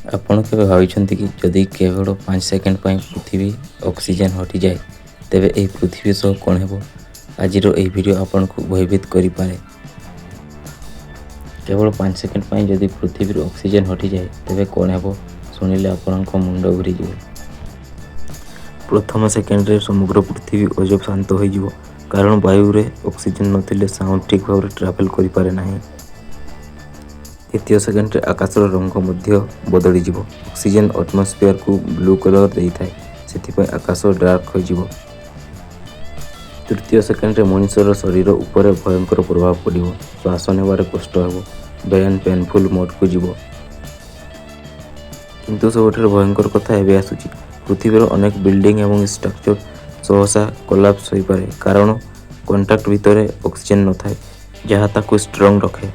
ଆପଣ କେବେ ଭାବିଛନ୍ତି କି, ଯଦି କେବଳ 5 ସେକେଣ୍ଡ ପାଇଁ ପୃଥିବୀ ଅକ୍ସିଜେନ୍ ହଟିଯାଏ, ତେବେ ଏହି ପୃଥିବୀ ସହ କ'ଣ ହେବ? ଆଜିର ଏହି ଭିଡ଼ିଓ ଆପଣଙ୍କୁ ଭୟଭୀତ କରିପାରେ। କେବଳ 5 ସେକେଣ୍ଡ ପାଇଁ ଯଦି ପୃଥିବୀରୁ ଅକ୍ସିଜେନ୍ ହଟିଯାଏ, ତେବେ କ'ଣ ହେବ, ଶୁଣିଲେ ଆପଣଙ୍କ ମୁଣ୍ଡ ଘୂରିଯିବ। ପ୍ରଥମ ସେକେଣ୍ଡରେ ସମଗ୍ର ପୃଥିବୀ ଅଜବ ଶାନ୍ତ ହୋଇଯିବ, କାରଣ ବାୟୁରେ ଅକ୍ସିଜେନ୍ ନଥିଲେ ସାଉଣ୍ଡ ଠିକ୍ ଭାବରେ ଟ୍ରାଭେଲ୍ କରିପାରେ ନାହିଁ। ଦ୍ୱିତୀୟ ସେକେଣ୍ଡରେ ଆକାଶର ରଙ୍ଗ ମଧ୍ୟ ବଦଳିଯିବ। ଅକ୍ସିଜେନ୍ ଆଟମୋସ୍ଫିୟରକୁ ବ୍ଲୁ କଲର୍ ଦେଇଥାଏ, ସେଥିପାଇଁ ଆକାଶ ଡାର୍କ ହୋଇଯିବ। ତୃତୀୟ ସେକେଣ୍ଡରେ ମଣିଷର ଶରୀର ଉପରେ ଭୟଙ୍କର ପ୍ରଭାବ ପଡ଼ିବ। ଶ୍ୱାସ ନେବାରେ କଷ୍ଟ ହେବ, ବ୍ରେନ୍ ପେନଫୁଲ୍ ମୋଡକୁ ଯିବ। କିନ୍ତୁ ସବୁଠାରୁ ଭୟଙ୍କର କଥା ଏବେ ଆସୁଛି। ପୃଥିବୀର ଅନେକ ବିଲ୍ଡିଂ ଏବଂ ଷ୍ଟ୍ରକ୍ଚର ସହସା କୋଲାପ୍ସ ହୋଇପାରେ, କାରଣ କଂକ୍ରିଟ ଭିତରେ ଅକ୍ସିଜେନ୍ ନଥାଏ, ଯାହା ତାକୁ ଷ୍ଟ୍ରଙ୍ଗ ରଖେ।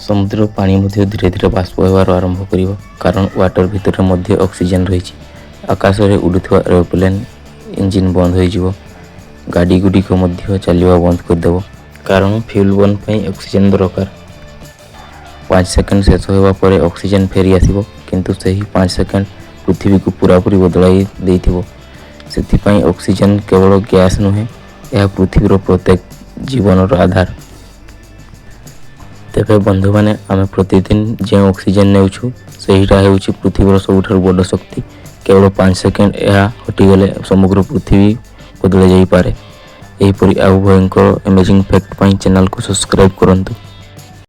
ସମୁଦ୍ର ପାଣି ମଧ୍ୟ ଧୀରେ ଧୀରେ ବାଷ୍ପ ହେବାର ଆରମ୍ଭ କରିବ, କାରଣ ୱାଟର ଭିତରେ ମଧ୍ୟ ଅକ୍ସିଜେନ୍ ରହିଛି। ଆକାଶରେ ଉଡ଼ୁଥିବା ଏରୋପ୍ଲେନ୍ ଇଞ୍ଜିନ୍ ବନ୍ଦ ହୋଇଯିବ। ଗାଡ଼ି ଗୁଡ଼ିକ ମଧ୍ୟ ଚାଲିବା ବନ୍ଦ କରିଦେବ, କାରଣ ଫ୍ୟୁଲ୍ ବର୍ନ ପାଇଁ ଅକ୍ସିଜେନ୍ ଦରକାର। 5 ସେକେଣ୍ଡ ଶେଷ ହେବା ପରେ ଅକ୍ସିଜେନ୍ ଫେରି ଆସିବ, କିନ୍ତୁ ସେହି 5 ସେକେଣ୍ଡ ପୃଥିବୀକୁ ପୂରାପୂରି ବଦଳାଇ ଦେଇଥିବ। ସେଥିପାଇଁ ଅକ୍ସିଜେନ୍ କେବଳ ଗ୍ୟାସ୍ ନୁହେଁ, ଏହା ପୃଥିବୀର ପ୍ରତ୍ୟେକ ଜୀବନର ଆଧାର। ତେବେ ବନ୍ଧୁମାନେ, ଆମେ ପ୍ରତିଦିନ ଯେଉଁ ଅକ୍ସିଜେନ୍ ନେଉଛୁ, ସେଇଟା ହେଉଛି ପୃଥିବୀର ସବୁଠାରୁ ବଡ଼ ଶକ୍ତି। କେବଳ 5 ସେକେଣ୍ଡ ଏହା ହଟିଗଲେ ସମଗ୍ର ପୃଥିବୀ ବଦଳି ଯାଇପାରେ। ଏହିପରି ଆଉ ଭୟଙ୍କର ଆମେଜିଂ ଫ୍ୟାକ୍ଟ ପାଇଁ ଚ୍ୟାନେଲକୁ ସବସ୍କ୍ରାଇବ୍ କରନ୍ତୁ।